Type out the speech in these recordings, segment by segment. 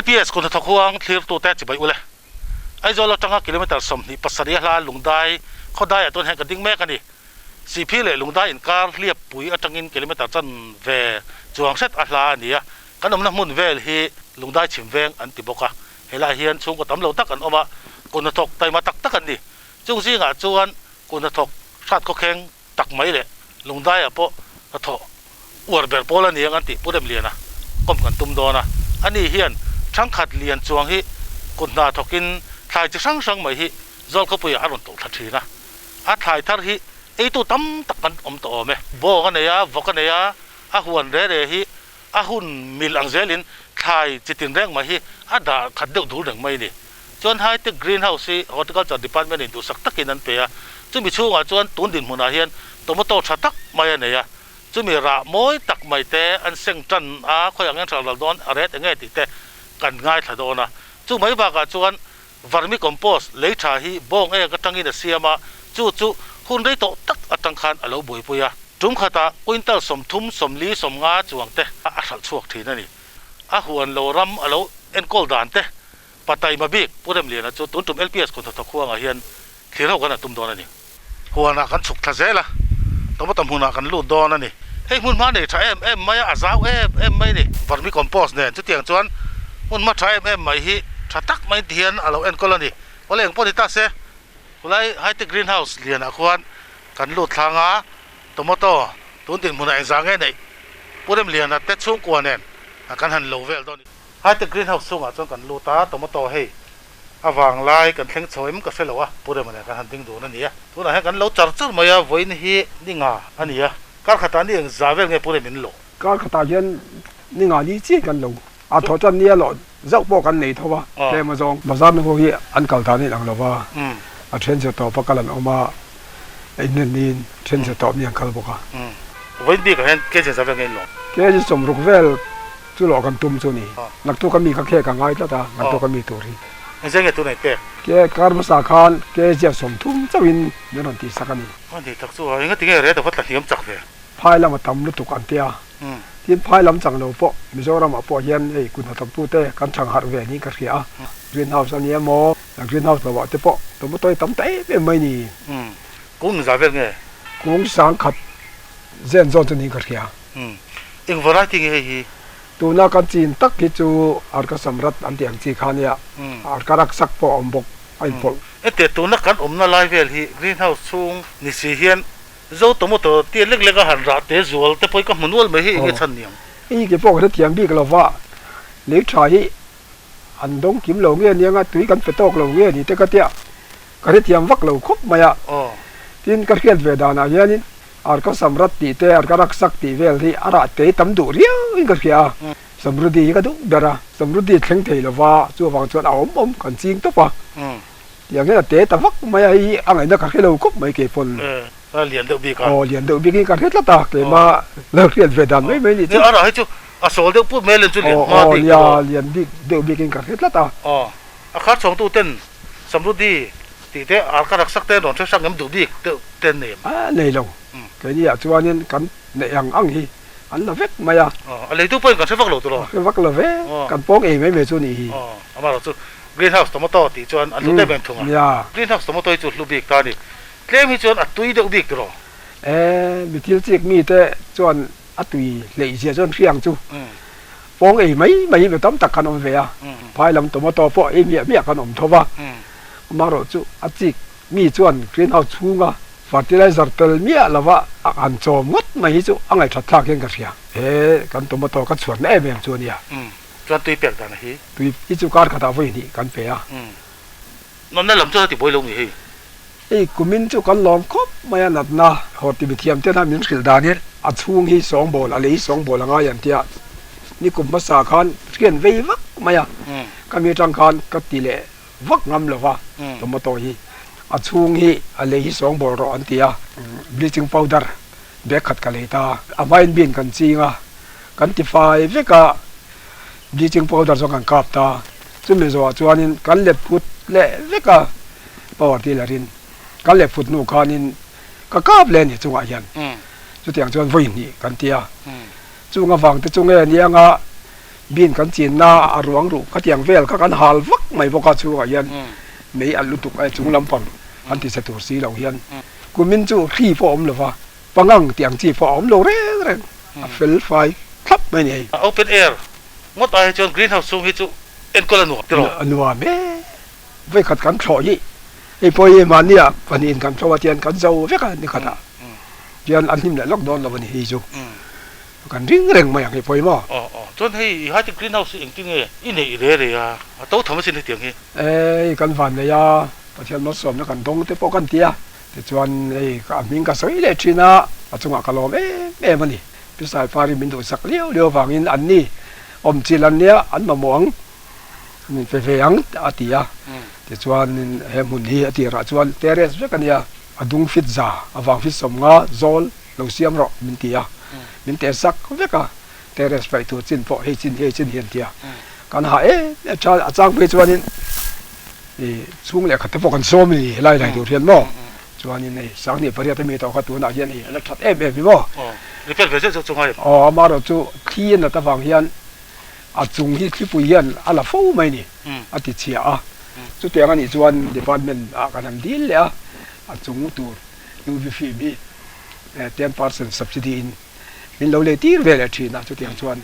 LPS Kut hnathawk huang thlirtute chibai ule. Aizawl atanga kilometre 27 a hla Lungdai khawdaiah chuan hian ka ding mek a ni. Sihphir leh Lungdai inkar hliappui atangin kilometre chanve chuang hret a hla a ni a, kan awmna hmun vel hi Lungdai chhim veng an ti bawk a. Helaiah hian chhungkaw tam lo tak an awm a, kut hnathawk taima tak tak an ni. Chung zingah chuan kut hnathawk hrat khawkheng tak mai leh Lungdaiah pawh hnathawh uar ber pawl a ni ang an tih Pu Remliana kawm kan tum dawn a. Ani hian thangkhat lian chuang hi kut hna thawkin thlai chi hrang hrang mai hi Zawlkhawpuiah a rawn tawh thla thin a. A thlai thar hi eitu tam tak kan awm tawh awm e. Bawng a nei a, vawk a nei a, a huan re re hi a hun mil ang zelin thlai chi tin reng mai hi a dah khat deuh dul reng mai a ni. Chuan High Tech Green House hi Horticulture Department in duhsak takin an pe a, chumi chhungah chuan tun dinhmunah hian tomato tha tak mai a nei a, chumi rah mawi tak mai te an seng tan a, khawi ang hian hral ral dawn a ret enge tih te kan ngaithla dawn a. Chu mai bakah chuan vermicompost lei tha hi bawng ek atangin a siam a, chu chu hun rei tawh tak atang khan a lo buaipui a. Tum khatah quintal 30, 40, 50 chuang te a hralh chhuak thin a ni. A huan lo ram a lo enkawl dan te Pataima bik Pu Remliana chu tun tum LPS kut hnathawk huangah hian thlir ho kan han tum dawn a ni. Huanah kan chhuk thla zel a, tomato hmunah kan lut dawn a ni. Hei hmun hma nei tha em em mai a, a zau em em mai a ni. Vermicompost nen chutiang chuan hmun hma tha em em mai hi tha tak mai ti hian a lo enkawl a ni. Awle engpawh ni ta se, khulai High-tech Greenhouse lianah khuan kan lut thlang a, tomato tun dinhmunah engzah nge neih Pu Remliana te chhungkua nen kan han lo vel dawn a ni. High-tech greenhouse chhungah chuan kan lut a, tomato hei a vang lai kan thleng chho em ka hre lo a, Pu Rema nen kan han ding dun a ni a, tunah hian kan lo char char mai a, vawiin hi ni nga a ni a, kar khatah ni eng za vel nge Pu Rem in lawh? Kar khatah hian ni nga li chiah kan lo, a thaw chuan nia lawh zauh pawh kan nei tho a, tlem a zawng. Bazar na ho hi an kal dan in ang lo va, a then zir tawp a kal an awm a, inrin niin then zir tawp ni an kal bawk a. Vawiin bikah hian kg za vel nge in lawh? Kg 60 vel Chu lawh kan tum chu ni. Naktuk a mi ka khek a ngai tlat a, naktuk a mi tur hi. Engzai nge tunah i pek? Ke kar hmasa khan ke ziah 30 chauhin min rawn tihsak a ni. A ni tak chu a, engati nge rate a va tla hniam chak ve? Phai lam a tam lutuk an tia. Tin phai lam chang lo pawh Mizoramah pawh hian hei kut hnathawktute kan chang harh ve niin ka hria a. Green house a ni emaw, green house lovah te pawh tomato hi tam ta em em mai ni. Kung engzah vel nge? Kung 1000 zen zawn chu niin ka hria. Eng variety nge hei hi? Tuna kan chin tak hi chu Arka Samrat an tih ang chi kha ania, Arka Raksak pawh a awm bawk, a inpawlh. Hetiang tuna kan awmna lai vel hi green house chhung ni si hian Zo tomato tia lek lek a han rah te zual te pawh hi ka hmu nual mai hi enge chhan niang? Hei ke pawh ka hrethiam bik lo va, lei tha hi an dawng kim lo nge aniang a, tui kan pe tawk lo nge ni te ka tia ka hrethiam vak lo khawp mai a. Tin ka hriat ve danah hianin Arka Samrat tih te, Arka Raksak tih vel hi a rah tei tam duh riau in ka hria a, Samrudi hi ka duh ber a, Samrudi thleng thei lova chuvang chuan a awm awm kan ching tawp a, tiang hian a te ta vak mai a, hei hi a ngaihna ka hre lo khawp mai kei pawn. A lian deuh bik a. Aw lian deuh bik in ka hre tlat a, keimah lo hriat ve dan mai mai ni chu. A rah hi chu a sawl deuh put mai a len chu lian hma bik. Aw aw lian bik deuh bik in ka hre tlat a. Aw a khar chhawngtu ten Samrudi Tih te ar ka raksak te rawn hre hrang em duh bik deuh te nem. A nei lo. Keini ah chuanin kan neih ang ang hi an la vek mai a. A leitu pawhin kan hre vak lo tur aw. Hre vak lo ve. Kan pawng ei mai mai chu nih hi. Amaherawh chu green house tomato tih chuan an hlu deuh em thung a. Green house tomato hi chu hlu bik ta a ni. Tlem hi chuan a tui deuh bik tur aw. E, mi thil chik mite chuan a tui hleih zia chuan hriang chu pawng ei mai mai hi mi tam tak kan awm ve a. Phai lam tomato pawh ei miah miah kan awm tho va. Amaherawh chu a chik mi chuan green house chhunga fertilizer tel miah lova a han chawm ngawt mai hi chu a ngaihthat thlak hian ka hria. He kan tomato ka chhuatna em em chu a nia. Chuan tui pek dan hi? Tui hi chu kar khatah vawi hnih kan pe a. Natna lam chuan a ti buai lo mi hei? Hei kumin chu kan lawm khawp mai a natna haw ti mithiam ten a min hrilh dan hi a chhung hi sawngbawl a lei sawngbawl a ngai an tia ni kum hmasa khan hriat vei vak mai a ka mi atang khan ka ti leh vak ngam lo va tomato hi a chhung hi a lei hi sawngbawl rawh an ti a bleaching powder bag khat ka lei ta a hmain bin kan ching a kan ti fai vek a bleaching powder chuan kan kap ta chumi zawhah chuanin kan let phut leh vek a power tiller in kan let phut hnu khanin ka kap leh a ni chungah hian chutiang chuan vawi hnih kan ti a chung avang te chu nge nia nga. Bean kan chinna a ruang ruh khatiang vel kha kan hal vak mai bawk a chhungah hian mei alh lutuk a chung lampang an ti chhe tur si lo hian kumin chu hri pawh a awm lo va, pangang tih ang chi pawh a awm lo reng reng a fel fai thlap mai a ni hei. Open air ngawt ai hi chuan green house chhung hi chu enkawl a nuam tiraw? A nuam e, vawikhat kan thlawh hi hei pawh hi mahnia pahnihin kan thlawh a tian kan zo vek a nikhatah tian an hnim leh lawk dawn lo a ni hei chu. Kan ring reng mai ang hi pawimawh. Aw aw chuan hei i high-tech green house hi engtin nge i neih re re a, a to tham asin hetiang hi. Hei kan van nei a, Pathian malsawmna kan dawng te pawh kan ti a, tichuan hei a hming ka sawi leh thin a, a chungah ka lawm em em a ni. Pi Saipari min duhsak liau liau avangin an ni awmchilh an nia, an mamawh ang, min pe ve ang a ti a, tichuan he hmun hi a tirah chuan terrace vek a nia, a dung fit za, a vang fit 50 zawl, Lo siam rawh min ti a, min teh sak vek a, terrace paih tur chin pawh hei chin hei chin hi an ti a, kan ha em em tha a chang phei chuanin ih chhung leh khat te pawh kan sawm a ni helai lai tur hian maw chuanin hei 18 ami tawh kha tunah hian hei a la that em em hi maw. Aw repair ve zeuh zeuh chu ngai em? Aw amaherawh chu thli a nat avang hian a chung hi thlipui hian a la fo mai a ni a ti chhia a, chutiang anih chuan department ah kan han dil leh a, a chung tur UV film hi 10% subsidy in min lo lei tir ve leh thin a, chutiang chuan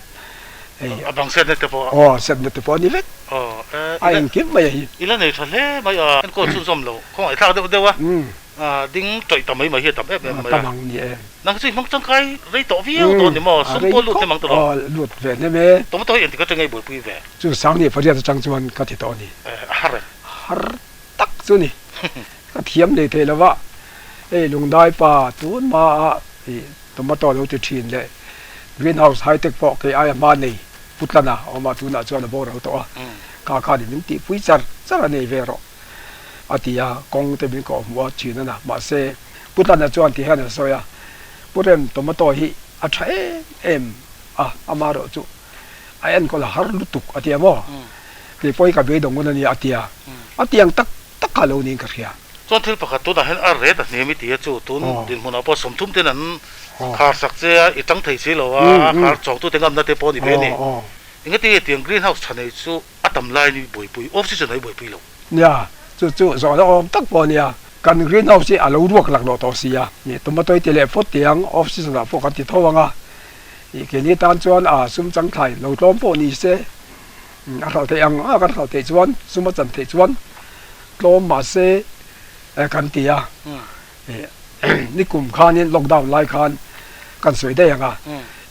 hei A bang setna te pawh a. Aw setna te pawh a ni vek. Aw e A engkim mai a hi. I la nei tha hle mai a, enkawl chhunzawm lo khawngaih thlak deuh deuh a, ding tawih ta mai mai hi a tam em em mai a. Tam ang ni e. Nang chu i hmang tangkai rei tawh viau tawh ni maw, sum pawh lut hnem ang tawh. Aw lut ve hnem e. Tomato hi engtik atanga i buaipui ve? Chu 18 atang chuan ka ti tawh a ni. E a har em? Har tak chu ni. Ka thiam leh thei lova, hei Lungdai pa tun hmaa ih tomato lo ti thin leh green house high tech pawh kei aia hma nei Putlana a awm a, tunah chuan a boral tawh a, kha khan in min tihpui char char a nei ve rawh a ti a, kawng te min kawh hmuh a thin a na. Mahse, Putlana chuan ti hian a sawi a, Pu Rem, tomato hi a tha em em a, amaherawh chu a enkawl a har lutuk a ti a maw? Kei pawh hi ka beidawng ngun a nia a ti a, a tiang tak tak kha lo niin ka hria. Chuan thil pakhat tunah hian a ret a hniam i ti a chu tun dinhmunah pawh 30 ten an khar sak che a, i tang thei si lo a, a khar chawngtute ngamna te pawh a ni ve a ni. Engati nge tiang green house tha nei chu a tam laiin i buaipui, off season ah i buaipui lo? Nia, chu chu zawhna awm tak pawh a nia. Kan green house hi a lo ruak laklawh tawh si a, tomato i ti leh phawt tiang off season ah pawh kan ti tho ang a, keini tan chuan a sum changthlai lo tlawm pawh ni se, A hralh theih ang a kan hralh theih chuan sum a chan theih chuan tlawm mahse kan ti a, nikum khanin lockdown lai khan kan sawi daih ang a,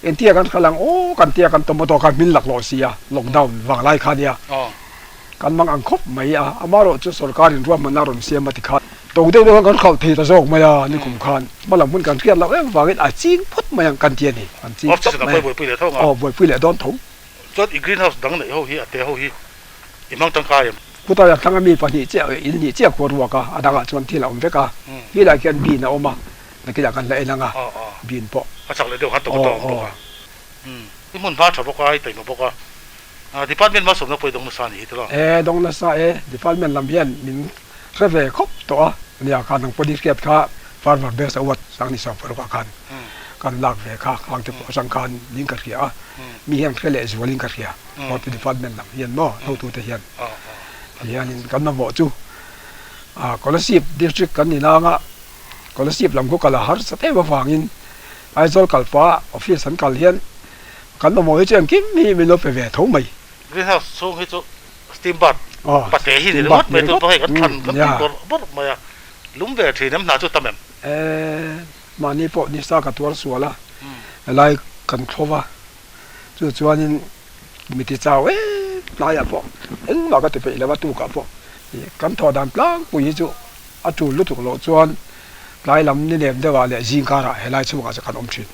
engtia kan hralh ang aw kan tia kan tomato khan hmin laklawh si a lockdown vang lai kha nia kan mang ang khawp mai a, amaherawh chu sorkarin ruahmanna a rawn siam a ti khan to deuh deuh khan kan hralh thei ta zawk mai a nikum khan hmalam hun kan hriat loh em vangin a ching phawt mai ang kan ti a ni, an ching phawt mai a, aw buaipui leh dawn tho. Chuan i green house dang neih ho hi a te ho hi i hmang tangkai em? Khutaiah thlang a mi pahnih chiah in hnih chiah khuar ruak a, a dangah chuan thil a awm vek a, helaiah khian bean a awm a, nakinah kan la en ang a, bean pawh. A chak leh deuh khan tomato a awm bawk a. I hmun hma tha bawk a, i taima bawk a, department malsawmna pawh i dawng nasa a nih hi tiraw? E, dawng nasa e, department lam hian min hre ve khawp tawh a, nia khan ang pawh ni hriat kha farmer best award 2016 ah khan kan lak ve kha, khang te pawh atang khan ning ka hria a. Mi hian hre leh zualin ka hria, Horti Department lam hian maw hotute hian ti hianin kan mamawh chu Kolasib District kan ni nanga Kolasib lam khu kal a harsat em avangin Aizawl kalpa office an kal hian kan mamawh hi chu engkim hi min lo pe ve tho mai. Green house chhung hi chu steam bath pate hi ni ringawt mai tun pawh hei kan thlan kan tih bawrh bawrh mai a, lum ve thin em hna chu tam em? Mahni pawh nisa ka tuar sual a, helai kan thlawp a, chu chuanin mi ti chau em tlaiah pawh engmah ka ti peih lo a, tukah pawh kan thawh dan tlangpui hi chu a tul lutuk loh chuan tlai lam ni nem deuhah leh zing karah helai chhungah chu kan awm thin.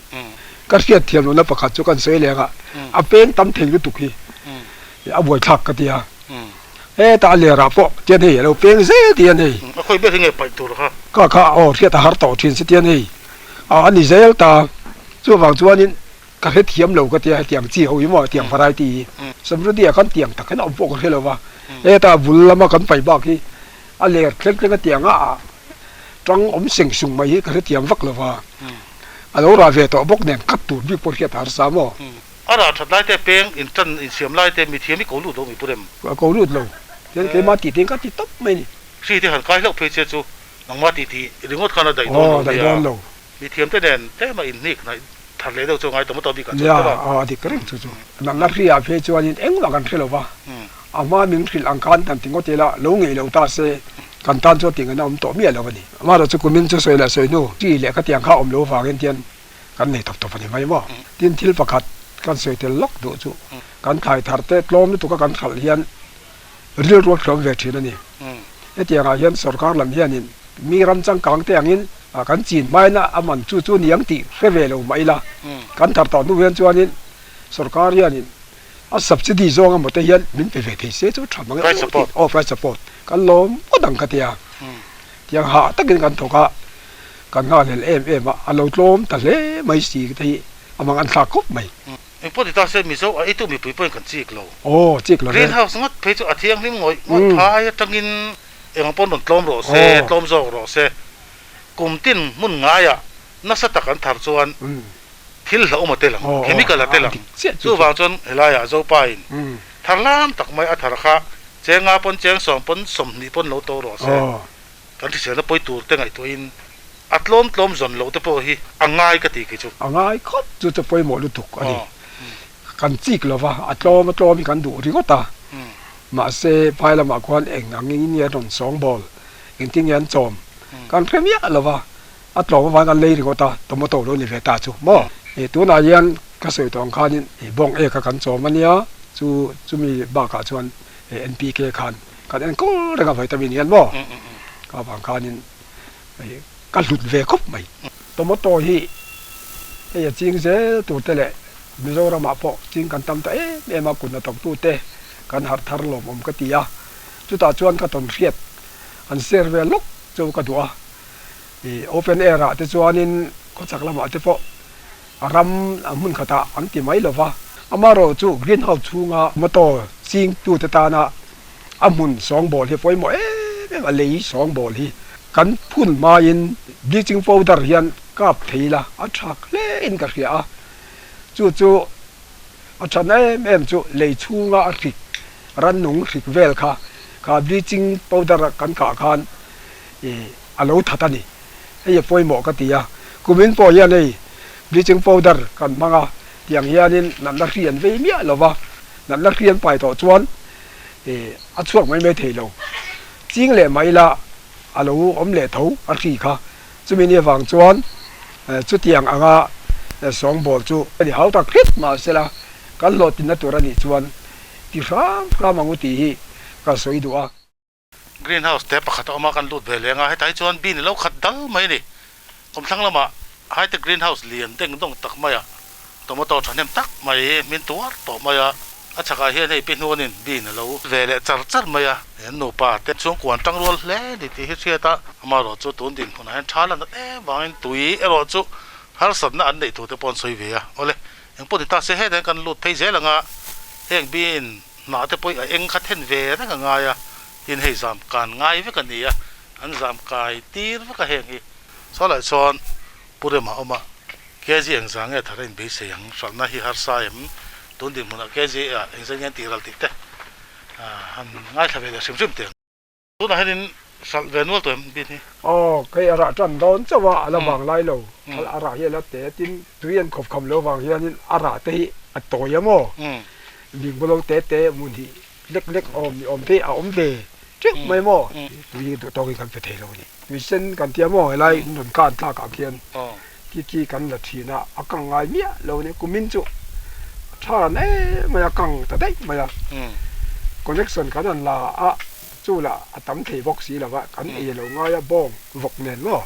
Ka hriat thiam lohna pakhat chu kan sawi leng a, a peng tam thei lutuk hi a buaithlak ka ti a. Hetah a lerah pawh tian hei a lo peng zel tian hei. A khawi ber hi nge paih tur kha? Ka kha aw hriat a har tawh thin si tian hei a ni zel ta. Chuvang chuanin ka hre thiam lo ka tia hetiang chi ho hi maw hetiang variety hi. Samruti ah khan tiang tak hian a awm pawh ka hre lo va. Hetah bul lama kan paih bak hi a ler thleng thleng a tiang a tang awm seng sung mai hi ka hre thiam vak lo va. A lo rah ve tawh bawk nen cut tur bik pawh hriat a harsa maw? A rah that lai te peng in tan insiam lai te mithiam i ko lut lo mi pu rem. A ko lut lo. Tian keimah tih te in ka ti tawp mai ni. Hri te han kai hlauh phei che chu nangmah tih tih ringawt khan a daih dawn lo nia. Mithiam te nen tlem a inhnik hnaih thar leh deuh chu a ngai tawh maw bik ah chuan tawh a. Nia, a dik reng chu chu. Natna hri ah phei chuanin engmah kan hre lo va, a hma min hrilh ang khan kan ti ngawt ila lo ngei lo ta se kan tan chuan tih ngaihna awm tawh miah lo a ni. Amaherawhchu chu kumin chu sawi leh sawi hnu hri leh khatiang kha awm lo vangin tian kan nei tawp tawp a ni mai maw. Tin thil pakhat kan sawi tel lawk duh chu kan thlai thar te tlawm lutuk a kan hralh hian rilru a tlawm ve thin a ni. Hetiang ah hian sorkar lam hianin mi ram changkang te angin kan chin hmain a man chu chu niang tih hre ve lo mah ila kan thar tawh hnu hian chuanin sorkar hianin a subsidy zawng emaw te hian min pe ve thei se chu tha mang e aw aw price support kan lawm ngawt ang ka tia tiang hah takin kan thawk a kan nghakhlel em em a a lo tlawm ta hle mai si te hi a mang an thlak khawp mai. Eng pawh ti ta se Mizo a eitu mipui pawhin kan chik lo. Aw, chik lo ve. Green house ngawt phei chu a thianghlim ngawih ngawih phai atangin eng pawn rawn tlawm rawh se, tlawm zawk rawh se. Kum tin hmun ngaiah nasa tak an thar chuan thil hlauhawm a tel ang, chemical a tel ang. Chuvang chuan helaiah Zopa in thar lam tak mai a thar kha cheng nga pawn cheng sawm pawn 20 pawn lo to rawh se. Kan hriselna pawi tur te ngaihtuahin a tlawm tlawm zawn loh te pawh hi a ngai ka ti kei chu. A ngai khawp chu chu pawimawh lutuk a ni. Kan chik lo va, a tlawm a tlawm hi kan duh ringawt a. Mahse phai lamah khuan eng angin nge an rawn sawngbawl, engtin nge an chawm kan hre miah lo va, a tlawm avangin kan lei ringawt a, tomato lo ni ve ta chu maw. Tunah hian ka sawi tawh ang khanin bawng ek a kan chawm a nia, chu chumi bakah chuan NPK khan kan enkawl reng a vitamin hian maw ka vang khanin ka hlut ve khawp mai. Tomato hi hei a ching zel tur te leh Mizoramah pawh ching kan tam ta em em a kut hnathawktu te kan harh thar lawmawm ka ti a, chutah chuan ka tawn hriat an share ve lawk chu ka duh a, open air ah te chuanin khawchhak lamah te pawh A ram a hmun khatah an ti mai lova, amaherawh chu green house chhunga motor chingtute tana a hmun sawngbawl hi pawimawh em em a, lei sawngbawl hi kan phun hmain bleaching powder hian kap thei ila a tha hle in ka hria a, chu chu a than em em chu lei chhunga a hrik rannung hrik vel kha kha bleaching powder kan kah khan ih a lo that a ni. Hei a pawimawh ka ti a, kumin pawh hian hei bleaching powder kan hmang a, tiang hianin natna hri an vei miah lo va, natna hri an pai tawh chuan ih a chhuak mai mai thei lo. Ching leh mai ila a lo awm leh tho a hri kha, chumi ni avang chuan chutiang anga sawngbawl chu a ni hau tak hret mahsela kan hlawhtlinna tur a nih chuan ti hram hram ang u tih hi ka sawi duh a. Green house te pakhat a awm a, kan lut ve leng a, hetah hi chuan bean ilo khat dal mai a ni. Kawmthlang lamah high tech green house lian deng dawng tak mai a, tomato thahnem tak mai hi hmin tuar tawh mai a, a chhakah hian hei pi hnuanin bean alo ve leh char char mai a, an nupa te chhungkua an tang rual hle a ni tih hi hriat a, amaherawh chu tun dinhmunah hian tha lan em vangin tui erawh chu harsatna an neih thu te pawh an sawi ve a, awle engpawh ni ta se hetah hian kan lut phei zel ang a, heng bean Hnah te pawh a eng kha then ve reng a ngai a, tin hei zam kan ngai vek a ni a, an zam kai tir vek a heng hi. Saw lai chuan Pu Rema awm a, KG engzah nge thar a inbeisei ang, hralhna hi harsa em, tun dinhmunah KG ah engzah nge an tih ral tih te han ngaithla ve leh hrim hrim teh ang. Tunah hianin hralh ve nual tawh em bin hi? Aw, kei a rah tan dawn chauh a, a la vang lai lo. Thal a rah hi a la te tin tui an khawp kham lo vang hianin a rah te hi a tawi a maw? Bing bulo te te hmun hi lek lek awm ni awm te a awm ve teuh mai maw? Tui hi duh tawkin kan pe thei lo a ni. Tui sen kan tia maw helai rawn kan tlakah khian Khi khi kan la thin a, a kang ngai miah lo a ni. Kumin chu a tha ran em mai a, kang ta daih mai a. Connection kan han la a, chu lah a tam thei bawk si lo va, kan ei lo ngai a, bawng vawk nen maw?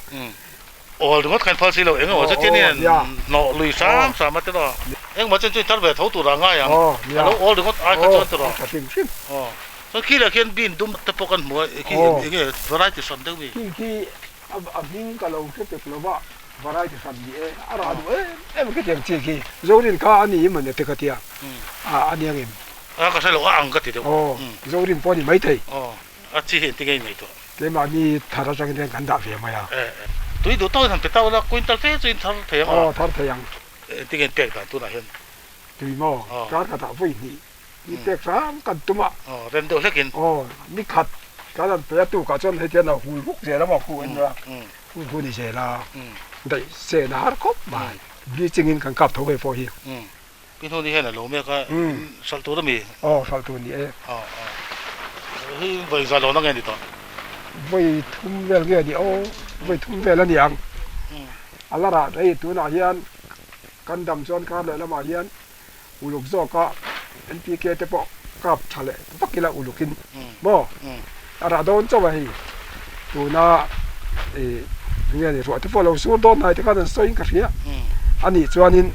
Awl ringawt khan phal si lo, engemaw chu tin in hnawh lui hram hram a tiraw? Engemaw chen chu in tar ve tho tur a ngai ang, a lo awl ringawt ai kha chuan tiraw? Chuan khi leh khian bean dum te pawh kan hmu a, khi enge variety hran deuh mi? Khi khi A hming ka lo hre pek lo va, variety hran ni e, a rah duh em em ka tiang chi khi. Zorin kha a ni maw te ka tia, a nia ngem? A ka hre lo, a ang ka ti deuh. Aw, Zorin pawh a ni maithei. Aw, a chi hi engtin nge i ngaihtuah? Keimahni thar atangin hian kan dah ve mai a. E, e. Tui duh tawkin han pe tau la, quintal fe chu in thar thei ang a? Aw, thar thei ang. Engtin nge in pek dan tunah hian? Tui maw? Kar khatah vawi hnih ni pek hram kan tum a. Aw, rem deuh hlekin. Aw, ni khat kan han pe a tukah chuan hei tian a hul huk zel a maw khu en a, hul hu ni zel a, daih sen a har khawp mai. Bleaching in kan kap tho hei pawh hi. Pi hnu ni hian a lo mek a, hralh tur a mi? Aw, hralh tur ni e. Aw, aw. Hei vawi zah lo na nge ni tawh? Vawi thum vel nge ni aw, vawi thum vel a ni ang. A la rah hei tunah hian kan dam chuan kar leh lamah hian uluk zawka NPK te pawh kap tha leh vak ila ulukin maw a rah dawn chauh a hei tuna ih enge ni ruah te pawh lo sur dawn hnai te khan an sawiin ka hria a nih chuanin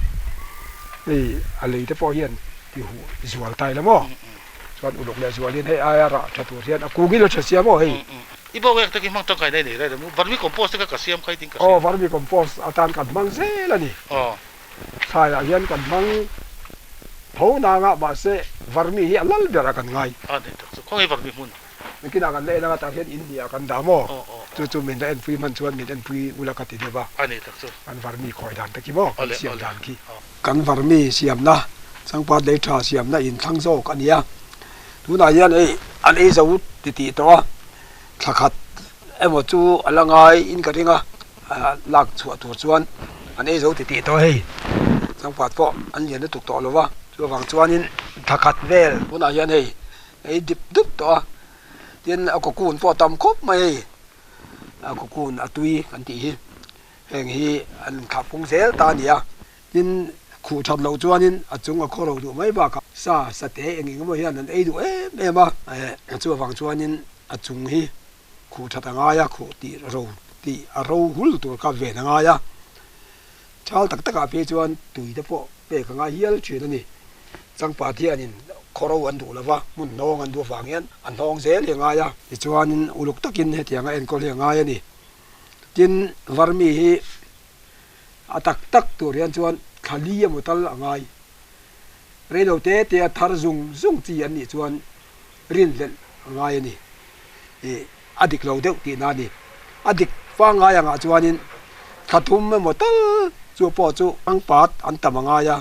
hei a lei te pawh hian ti huh zual ta ila maw chuan uluk leh zualin hei aia rah tha tur hian a kungil a tha sia maw hei. I bawk ek takin hmang tangkai nei nei reng reng vermicompost te kha ka siam kha i tin ka hria. Aw vermicompost atan kan hmang zel a ni. Aw. Thlaiah hian kan hmang tho nang a, mahse varmi hi a lal ber a kan ngai. A nei tak chu khawnge varmi hmun? Nakinah kan la en anga tah hian in hnih ah kan dah maw? Chu chu min la enpui hman chuan min enpui ula ka ti deuh a. A nei tak chu. Kan varmi khawi dan te khi maw? Kan siam dan khi. Kan varmi siamna changpat lei tha siamna in thlang zawk a nia. Tunah hian hei an ei zo titih tawh a, thla khat emaw chu a la ngai in ka ring a. Lak chhuah tur chuan an ei zo titih tawh hei changpat pawh an lian lutuk tawh lo va chuvang chuanin thla khat vel hunah hian hei a ei dip dup tawh a tin a cocoon pawh a tam khawp mai hei a cocoon a tui kan tih hi heng hi an inthlah pung zel ta a ni a tin khuh that loh chuanin a chung a khaw ro duh mai bakah sa sateh eng eng emaw hian an ei duh em em a chuvang chuanin a chung hi. Khuh that a ngai a, khuh tih ro tih a ro hul tur kha ven a ngai a. Thal tak takah phei chuan tui te pawh pek a ngai hial thin a ni. Changpat hianin khaw ro an duh lo va, hmun hnawng an duh avang hian a hnawng zel hi a ngai a. Tichuanin uluk takin hetianga enkawl hi a ngai a ni. Tin, Varmi hi a tak tak tur hian chuan thla li emaw tal a ngai. Reilo te te a thar zung zung chi an nih chuan rinhlelh a ngai a ni. Ih a dik lo deuh tihna a ni. A dik pangngai angah chuanin thla thum emaw tal chu pawh chu changpat an tam a ngai a,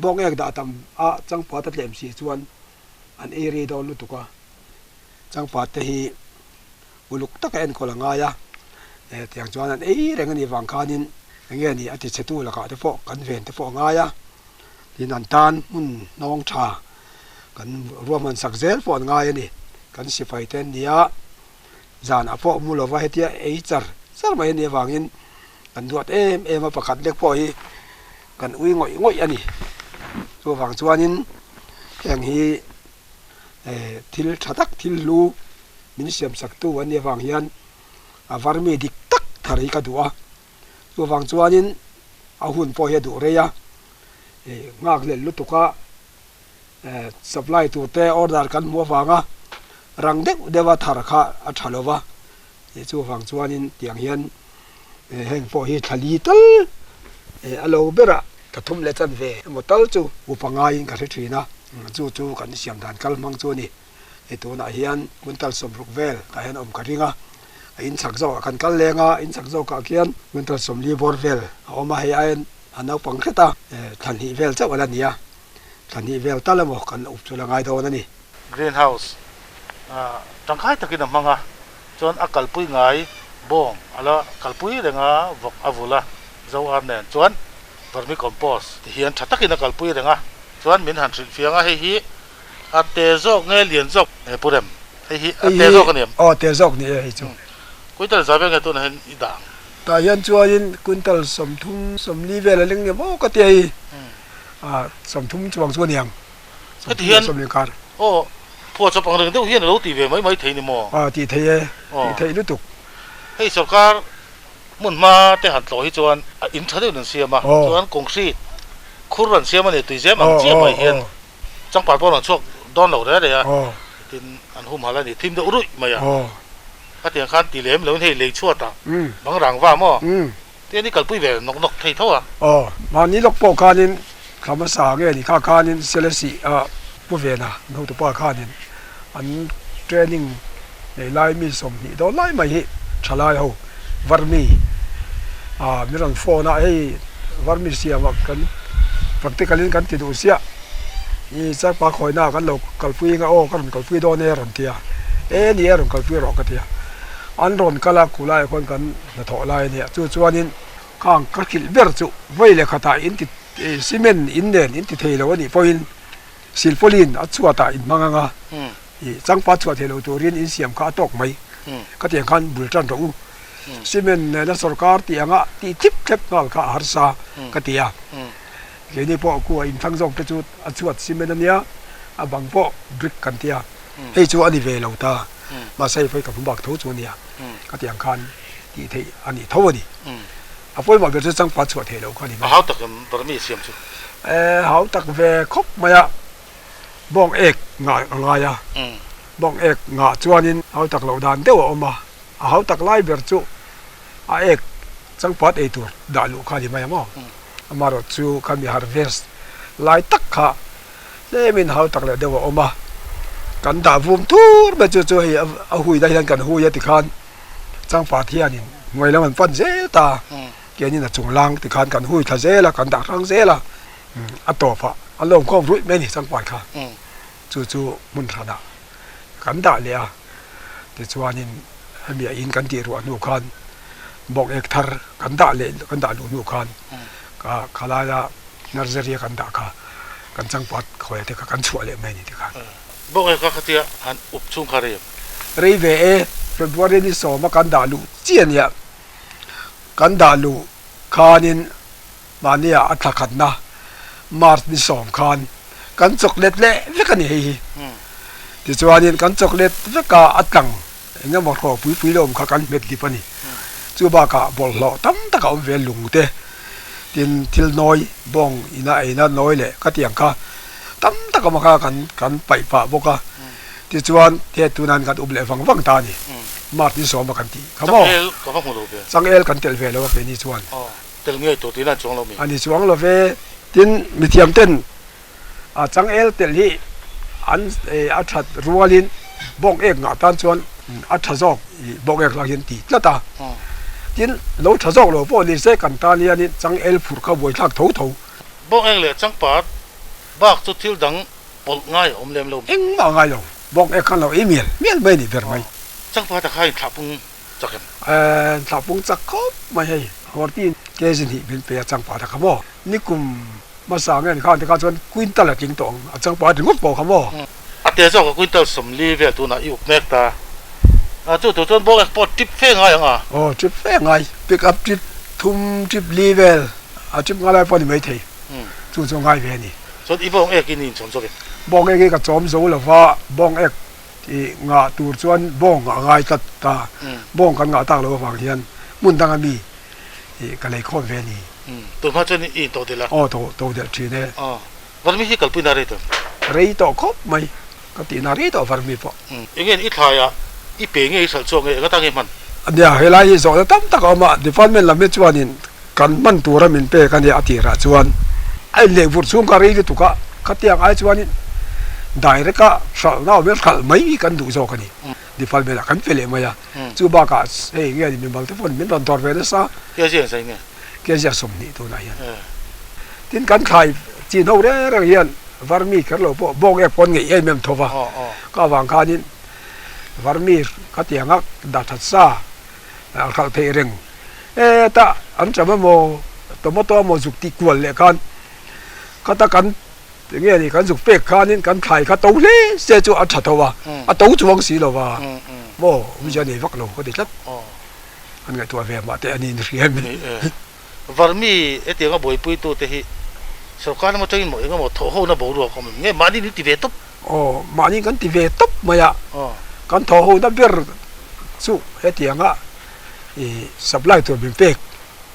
bawng ek dah tam a changpat a tlem si chuan an ei rei dawn lutuk a, changpat te hi uluk taka enkawl a ngai a, tiang chuan an ei reng a nih vang khanin enge ni a tichhetu lakah te pawh kan ven te pawh a ngai a, tin an tan hmun hnawng tha kan ruahman sak zel pawh an ngai a ni. Kan sipai te an nia, zanah pawh mu lova hetia ei char char mai a nih avangin kan duat em em a, pakhat lek pawh hi kan ui ngawih ngawih a ni. Chuvang chuanin heng hi thil tha tak thil hlu min siam sak tu an nih avang hian a varmi dik tak thar hi ka duh a. Chuvang chuanin a hun pawh hi a duh rei a, nghakhlelh lutuk a. Supply tur te order kan hmuh avanga rang deuh deuh a thar kha a tha lo va, chuvang chuanin tiang hian heng pawh hi thla li tal a lo berah ka thum leh chan ve emaw tal chu upa ngaiin ka hre thin a, chu chu kan siam dan kal hmang chu a ni. Hei tunah hian quintal sawmruk vel tah hian a awm ka ring a, a inchhak zawkah kan kal leng a, inchhak zawkah khian quintal 40 bawr vel a awm a, hei aiin a naupang hret a, thla hnih vel chauh a la ni a. Thla hnih vel tal emaw kan la up chu la ngai dawn a ni. Green house tangkai takin a hmang a, chuan a kalpui ngai bawng a la kalpui reng a, vawk a vul a, zo ar nen chuan vermicompost ti hian tha takin a kalpui reng a, chuan min han hrilh fiang a, hei hi a te zawk nge lian zawk nge pu Rem, hei hi a te zawk a ni em? Aw te zawk ni e hei chu. Quintal za vel nge tunah hian i dah ang? Tah hian chuanin quintal 30, 40 vel a leng ni maw ka ti a hei. 30 chuang chu a ni ang. Heti hian aw phuah chawp ang reng deuh hian a lo tih ve mai mai thei ni maw? Aw tih theih e, tih theih lutuk. Hei sorkar hmun hma te han tlawh hi chuan a in tha deuhin an siam a, chuan concrete khur an siam a ni, tuizem ang chiah mai hian changpat pawh an rawn chhuak dawn lo reh reh a, tin an humhalh a ni, thim deuh ruih mai a. Khatiang khan ti lem loin hei lei chhuatah bang rang va maw? Te ni kalpui ve nawk nawk thei tho a. Aw, mahni lawk pawh khanin thla hmasa nge ni kha khanin Selesih a pu vena an hotupa khanin an training nei lai mi 20 dawn lai mai hi thalai ho Varmi a min rawn phone a, hei Varmi siamah kan Practical in kan ti duh siah i changpa khawina kan lo kalpui anga aw ka rawn kalpui dawn e a rawn ti a, e ni e rawn kalpui rawh ka ti a, an rawn kal a khulaiah khuan kan hnathawh lai a nia chu chuanin khang ka hrilh ber chu vawi leh khatah in ti cement in nen in ti thei lo a nih pawhin silpauline a chhuatah in hmang anga i changpa chhuah thei lo turin in siam kha a tawk mai ka tiang khan bul tan rawh u. Cement nena sorkar tih anga tih thlip thlep nghal kha a harsa ka ti a. Keini pawh kua inthlang zawk te chu a chhuat cement a nia, a bang pawh brick kan ti a, hei chu a ni ve lo ta, mahse hei pawh hi ka hmu bak tho chu a nia, ka ti ang khan tih theih a nih tho a ni. A pawimawh ber chu changpa chhuah theih loh kha a ni mai. A hau tak em Burmese siam chu? E, hau tak ve khawp mai a, bawng ek ngah a ngai a, bawng ek ngah chuanin hau tak loh dan deuh a awm a. A hau tak lai ber chu a ek changpat ei tur dah luh kha a ni mai ang aw. Amaherawh chu kha mi harvest lai tak kha tlemin hau tak leh deuh a awm a, kan dah vum thur mai chu chu hei a hui lai hian kan hui a tikhan changpat hianin hnuai lam an pan zel ta, keinin a chung lang tikhan kan hui thla zel a, kan dah hrang zel a, a tawpah an lo awmkhawm ruih mai a ni changpat kha. Chu chu hmun hranah kan dah leh a, tichuanin hemi a in kan tih ruah hnu khan bawk ek thar kan dah leh kan dah luh hnu khan ka khalaia nursery a kan dah kha kan changpat khawi te kha kan chhuah leh mai a ni tikhan. Bawk ek kha khatia han up chhung kha rei em? Rei ve e, February ni sawma kan dah luh chiah a nia, kan dah luh khanin Mahnia a thla khatna March ni sawm khan kan chocolate leh vek a ni hei hi. Tichuanin kan chocolate veka a tlang eng emaw hraw pui pui lo awm kha kan hmet dip a ni. Chu bakah bawlhhlawh tam tak a awm ve lung te, tin thil nawi bawng ina eina nawi leh ka tiang kha tam tak awm kha kan kan paih pah bawk a. Tichuan he tunain kan up leh vang vang ta a ni. March ni sawma kan tih kha maw? Changel ka va hmu lo ve. Changel kan telh ve lo a keini chuan. Tel ngei tur tiin a chuang lo mi? A ni chuang lo ve. Tin, mithiam ten a changel telh hi an a that rualin bawk ek ngah tan chuan a tha zawk i bawk ek lah hian ti tlat a. Tin, lo tha zawk lo pawh ni se kan tan hianin changel phurh kha buaithlak tho tho. Bawk ek leh changpat bak chu thil dang pawlh ngai a awm lem lo mi? Engmah a ngai lo. Bawk ek khan lo ei mial mial mai a nih ber mai. Changpat a kha inthlah pung chak em? Thlah pung chak khawp mai hei. Horti kg hnih min pe a changpa ta kha maw? Nikum hmasa nge ni khan tikhan chuan quintal a tling tawh ang a changpa ringawt pawh kha maw? A te zawk a quintal 40 vel tunah i up mek ta. A chu tur chuan bawk ek pawh trip fe ngai ang a. Aw trip fe ngai. Pick up trip thum trip li vel a trip nga lai pawh a ni maithei. Chu chu ngai ve a ni. Chuan i bawng ek i ni inchawm zawk em? Bawng ek hi ka chawm zo lova bawng ek Tih ngah tur chuan bawng a ngai tlat ta. Bawng kan ngah tak loh avang hian hmun danga mi ih ka lei khawm ve a ni. Tun hma chuan i intoh delh a? Aw to to delh thin e. Aw, Varmi hi kalpuina rei tawh em? Rei tawh khawp mai, ka tihna rei tawh Varmi pawh. Enge i thlaiah i pe nge i hralh chhuak nge enga ta nge hman? Nia, helai hi zawhna tam tak a awm a, department lam hi chuanin Kan hman tura min pek a nia a tirah chuan a inleh vurh chhung kha rei lutuk a, khatiang ai chuanin direct a hralhna awm hian hralh mai hi kan duh zawk a ni. Department ah kan pe leh mai a, chu bakah hei nge ni mimal te pawhin min rawn dawr ve nasa. Kg an sawi nge? Kg a 20 tunah hian. Tin kan thlai chin ho reng reng hian varmi kher lo pawh bawng ek pawh an ngeih em em tho va, ka avang khanin varmi khatianga dah that sa a hralh theih reng. Heta an cham emaw tomato emaw zuk tih kual leh khan khata kan enge ni kan zuk pek khanin kan thlai kha to hle se chu a tha tho a, a to chuang si lo va maw awmzia nei vak lo ka ti tlat an ngaihtuah ve mah teh a ni hria em ni. Varmi hetianga buaipuitute hi sorkar lam atangin maw engemaw thawhhona boruak a awm em nge mahni in ti ve tawp? Aw, mahni kan ti ve tawp mai a, kan thawhhona ber chu hetianga i supply tur min pek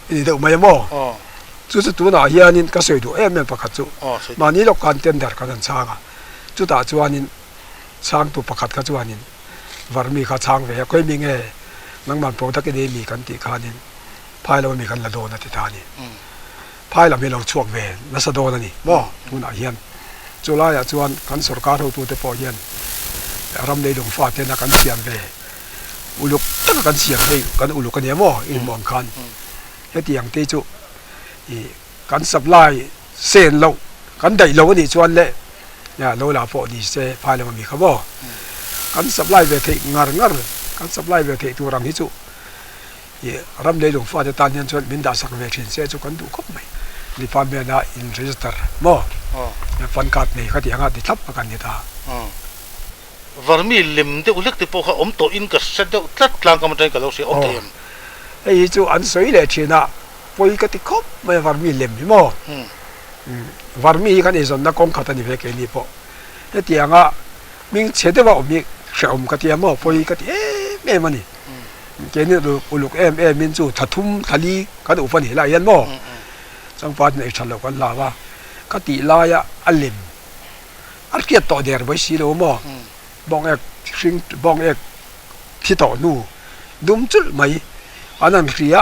i ni deuh mai a maw? Chu chu tunah hianin ka sawi duh em em pakhat chu mahni lawk khan tender kan han chhang a, chutah chuanin chhangtu pakhat kha chuanin Varmi kha chhang ve a, khawi mi nge nangman product i nei mi kan tih khanin phai lo mi kan la dawn a ti ta a ni. Phai lam hi lo chhuak ve nasa dawn a ni maw tunah hian. Chu laiah chuan kan sorkar hotute pawh hian ram leilung fatena kan siam ve uluk taka kan siam hei kan uluk a nia maw inhmuh ang khan hetiang te chu ih kan supply. Sen loh kan daih lo a nih chuan le lo la pawh ni se phai lam a mi kha maw? Kan supply ve theih ngar ngar, kan supply ve theih tur ang hi chu ih ram leilung fate tan hian chuan min dahsak ve thin se chu kan duh khawp mai. Department a in register maw? Pan card nei kha tih anga ti thlap kha kan ni ta. Varmi lem deuh hlek te pawh kha awm tawhin ka hre deuh tlat tlang kam atangin ka lo hria awm thei em? Hei hi chu an sawi leh thin a. Pawi ka ti khawp mai a Varmi lem hi maw? Varmi hi kan eizawnna kawng khat a ni ve keini pawh. Hetianga hming chhe deuha awm hi hrehawm ka ti a maw? Pawi ka ti em em a ni. Keini uluk em emin chu thla thum thla li kan up a nih lai hian maw? Changpat in ei that loh kan hlau a, ka tih laia a lem a hriat tawh der mai si lo maw? Bawng ek hring bawng ek thi tawh hnu dum chulh mai an han hria.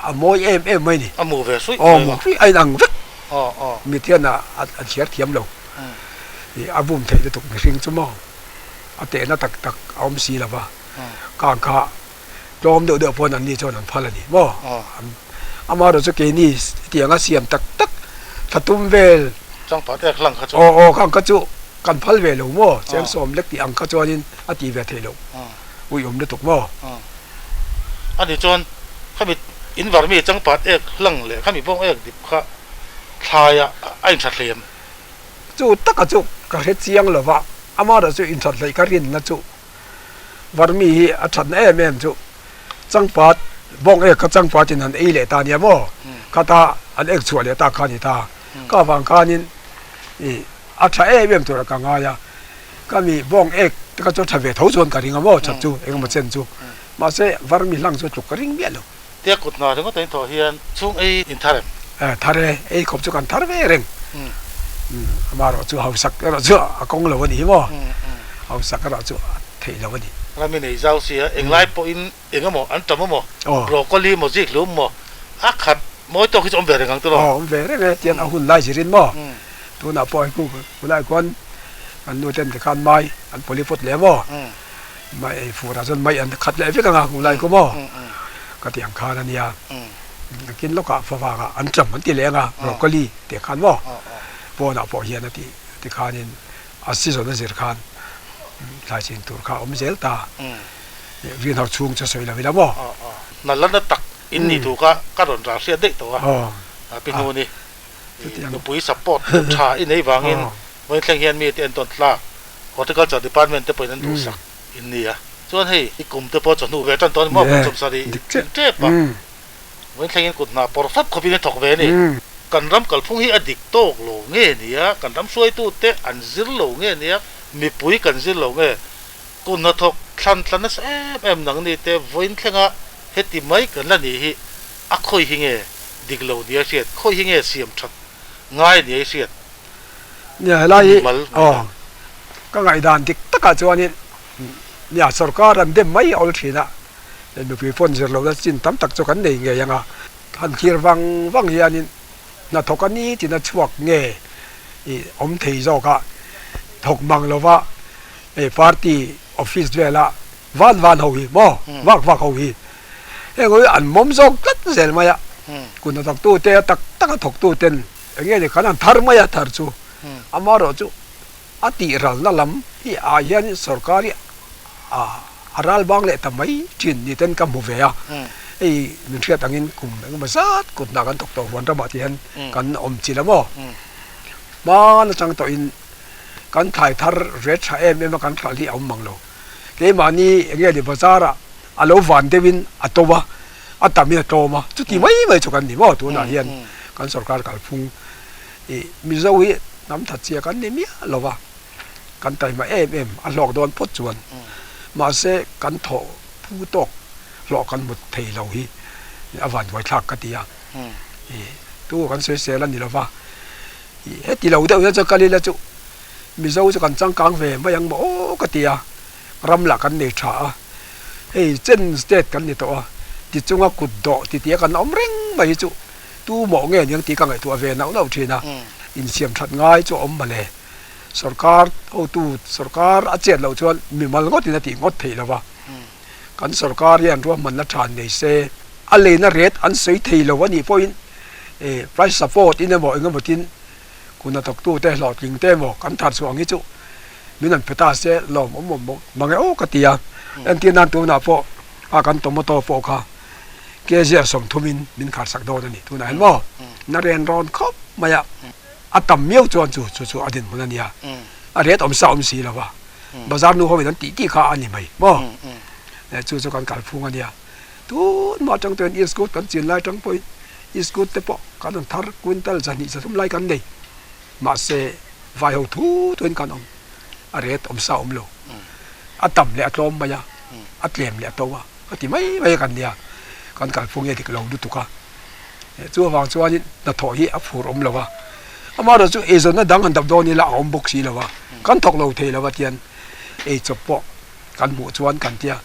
A mawi em em mai ni. A mu ve suih mai. Aw mu suih a inang vek. Mi thian a a chhiar thiam lo. I a bum theih lutuk mihring chu maw a tehna tak tak a awm si lo va. Kang kha tlawm deuh deuh pawn an ni chuan an phal a ni maw. Amaherawhchu chu keini tianga siam tak tak thla tum vel. Changpat ek hlang kha chu. Aw aw khang kha chu kan phal ve lo maw. Cheng sawm lek tih ang kha chuanin a tih ve theih loh. Uiawm lutuk maw. Ani chuan khami in var mi changpat ek hlang leh khami bawng ek dip kha thlaiah a inthat hlei em? Chu taka chu ka hre chiang lo va, amaherawh chu inthat hleih ka rinna chu var mi hi a thatna em em chu changpat bawng ek kha changpat in an ei leh ta nia maw? Khata an ek chhuah leh ta kha a ni ta. Ka avang khanin ih a tha em em tura ka ngai a. Ka mi bawng ek te kha chu a tha ve tho chuan ka ring a maw that chu engemaw chen chu mahse var mi hlang chu tluk ka ring miah lo. Tia kut hna ringawt a inthawh hian chhung ei in thar em? Eh thar e, ei khawp chu kan thar ve reng. Amaherawh chu hausak erawh chu a kawng lo a ni hi maw? Hausak erawh chu a theih lo a ni. Rami nei zau sia englai pawhin Eng emaw an tam emaw, broccoli maw zik hlum maw a khat mawi tawk hi chu awm ve reng ang tiraw? Aw awm ve reng e, tian a hun lai zirin maw? Tunah pawh hei hunah khuan kan nu ten tikhan mai an polypot leh maw? Mai ei furah chuan mai an khat leh vek anga hun lai khu maw? Ka ti ang khan a nia. Nakin lawkah favangah an tam an ti leh anga broccoli tih khan maw? Pawnah pawh hian a ti tikhanin a season a zir khan thlai chin tur kha a awm zel ta. Rin ho chhung chu sawi lo ila maw? Hna la na tak in nih thu kha ka rawn ral hriat daih tawh a, Pi Hnuni nupui support tha i nei vangin vawiin thleng hian mi te entawn tlak Horticulture Department te pawhin an duhsak in ni a. Chuan hei i kum te pawh chawhnu ve tan tawh a ni maw kum chawmsarih in tep a, vawiin thlengin kut hna pawr fap khawpin i thawk ve a ni. Kan ram kalphung hi a dik tawk lo nge nia, kan ram hruaitute an zir lo nge nia, mipui kan zir lo nge Kut hnathawk thlan tla nasa em em nang ni te vawiin thlenga heti mai kan la nih hi a khawi hi nge dik lo nia hriat, khawi hi nge siam that ngai nia i hriat? Nia helai hi aw ka ngaihdan dik takah chuanin nia sorkar an dem mai a awl thin a, mipui pawn zir lohna chin tam tak chu kan nei ngei ang a, han thlir vang vang hianin hnathawk a ni tina chhuak nge i awm thei zawk a, thawk mang lova hei party office vela van van ho hi maw vak vak ho hi heng ho hi an mawm zawk tlat zel mai a, kut hnathawk tu te a tak tak a thawk tu ten eng nge ni khan an thar mai a thar chu amaherawhchu a tih ralna lam hi ah hian sorkar hi a ral bang leh ta mai thin ni ten ka hmu ve a, hei min hriat angin kum engemaw zat kut hna kan thawk tawh huan ramah te hian kan awm chilh a maw hman atang tawhin kan thlai thar ret tha em em a kan hralh hi a awm mang lo. Keimahni eng nge ni bazar ah a lo van deuh in a to a, a tam in a tlawm a, chuti mai mai chu kan ni maw tunah hian kan sorkar kalphung ih Mizo hi hnam that chhia kan ni miah lo va, kan taima em em a hlawk dawn phawt chuan mahse kan thawh phu tawk hlawh kan hmu thei lo hi a vanduaithlak ka ti a, ih tu kan sawisel a ni lo va. Heti lo deuh hian chuan kal ila chu Mizo chu kan changkang ve mai ang maw aw ka ti a, ram lah kan nei tha a, hei chen state kan ni tawh a, tichunga kut dawh titi a kan awm reng mai hi chu tu mawh nge niang tih ka ngaihtuah ve nauh nauh thin a, insiam that ngai chu a awm mawle. Sorkar hotu sorkar a chet loh chuan mimal ngawtin a tih ngawt theih lo va, kan sorkar hian ruahmanna tha nei se a leina ret an sawi thei lo a nih pawhin price support in emaw engemaw tin. Kun hnathawktute hlawhtling te emaw kan thar chhuah ang hi chu min han pe ta se lawm awm awm bawk mang e aw ka ti a. Entir nan tunah pawh a kan tomato pawh kha kg 30 in min khar sak dawn a ni tunah hian maw na ren rawn khawp mai a, a tam miau chuan chu chu chu a dinhmun a nia a ret awm sa awm si lo va bazar nu ho in an tih tih kha a ni mai maw chu chu kan kalphung a nia. Tunhma atang chuan iskut kan chin lai atang pawhin iskut te pawh kan rawn thar quintal 203 lai kan nei. Mahse vai ho thu thuin kan awm, a ret awm sa awm lo. A tam leh a tlawm mai a, a tlem leh a to a, a ti mai mai a kan nia. Kan kalphung hi a dik lo lutuk a. Chu avang chuanin hnathawh hi a phur awm lo a. Amaherawhchu eizawnna dang han dap dawn ila a awm bawk si lo a, kan thawk lo thei lo a tian eichawp pawh kan hmuh chuan kan tia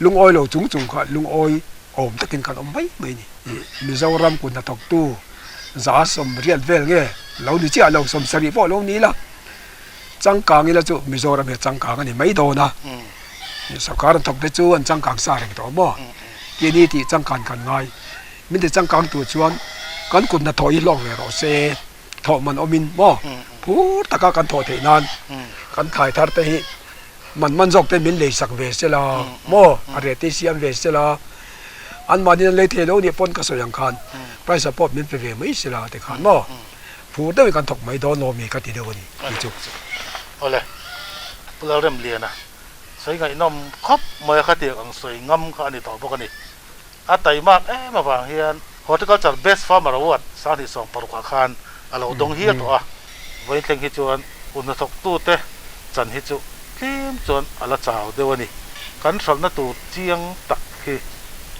lungawi lo chung chung kha lungawi awm takin kan awm mai mai a ni. Mizoram kut hnathawktu 180 vel nge lo ni chiah lo 70 pawh lo ni ila changkang ila chu Mizoram hi a changkang a ni mai dawn a, sorkar an thawk te chu an changkang sa reng tawh maw? Keini tih changkan kan ngai, min ti changkang tur chuan kan kut hnathawh hi hlawk ve rawh se. Thawh man awmin maw phur taka kan thawh theih nan kan thlai thar te hi man man zawk te min lei sak ve se la maw a reh te siam ve se la anmahni an lei thei lo nih pawn ka sawi ang khan price ah pawh min pe ve mai se la ti khan maw phur deuhin kan thawk mai dawn lawmi ka ti deuh a ni tih chu. Awle Pu Lalremliana sawi ngaihnawm khawp mai a khatiang ang sawi ngam kha a ni tawh bawk a ni. A taimak em avang hian Horticulture Best Farmer Award 2016 ah khan a lo dawng hial tawh a, vawiin thleng hi chuan kut hnathawktute chan hi chu tlem chuan a la chau deuh a ni. Kan hralhna tur chiang tak hi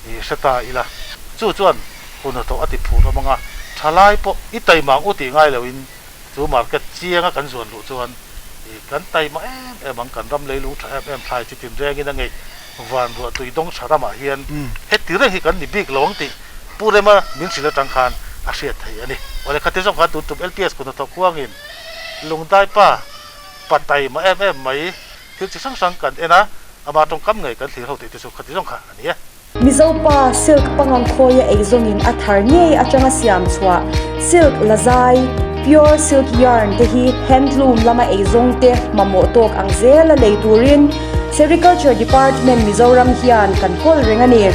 i hre ta ila, chu chuan kut hnathawk a ti phur awm ang a, thalai pawh i taimak u tih ngai loin chu market chianga kan zuan luh chuan i kan taima em em ang, kan ram leilung tha em em thlai chi tinrengin a ngeih. Van ruah tui dawng tha ramah hian heti reng hi kan ni bik lo ang tih Pu Rema min hrilh atang khan a hriat theih a ni. Awle khati zawng khan tun tum LPS kut hnathawk huangin Lungdai pa pa taima em em mai thil chi hrang hrang kan en a, ama tawngkam ngei kan thlir ho tih te chu khati zawng kha a ni e. Mizo pa silk pangang khawia ei zawngin a thar ngei atanga siam chhuah silk lazai, pure silk yarn, te hi handloom lama ei zawng te mamawh tawk ang zela lei turin Sericulture Department Mizoram hian kan kawl reng a ni.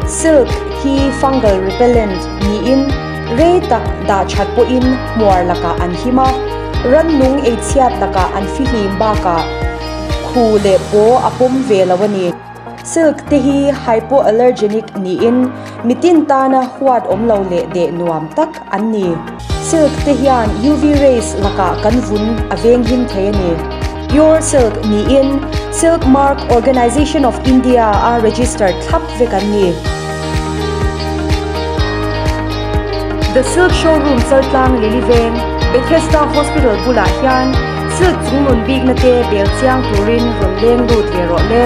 Silk hi fungal repellent niin rei tak dah that pawhin hmuar lakah an him a, rannung eichhiat lakah an fihlim bakah Khu leh paw a pawm ve lo a ni. Silk te hi hypoallergenic niin mitin tana huat awm lo leh deh nuam tak an ni. Silk te hian UV rays lakah kan vun a venghim thei a ni. Pure silk niin Silk Mark Organization of India a register thlap vek an ni. The Silk Showroom Chaltlang Lily Veng, Bethesda Hospital bulah hian Silk chungnun bikna te bel chiang turin rawn leng lut ve rawh le.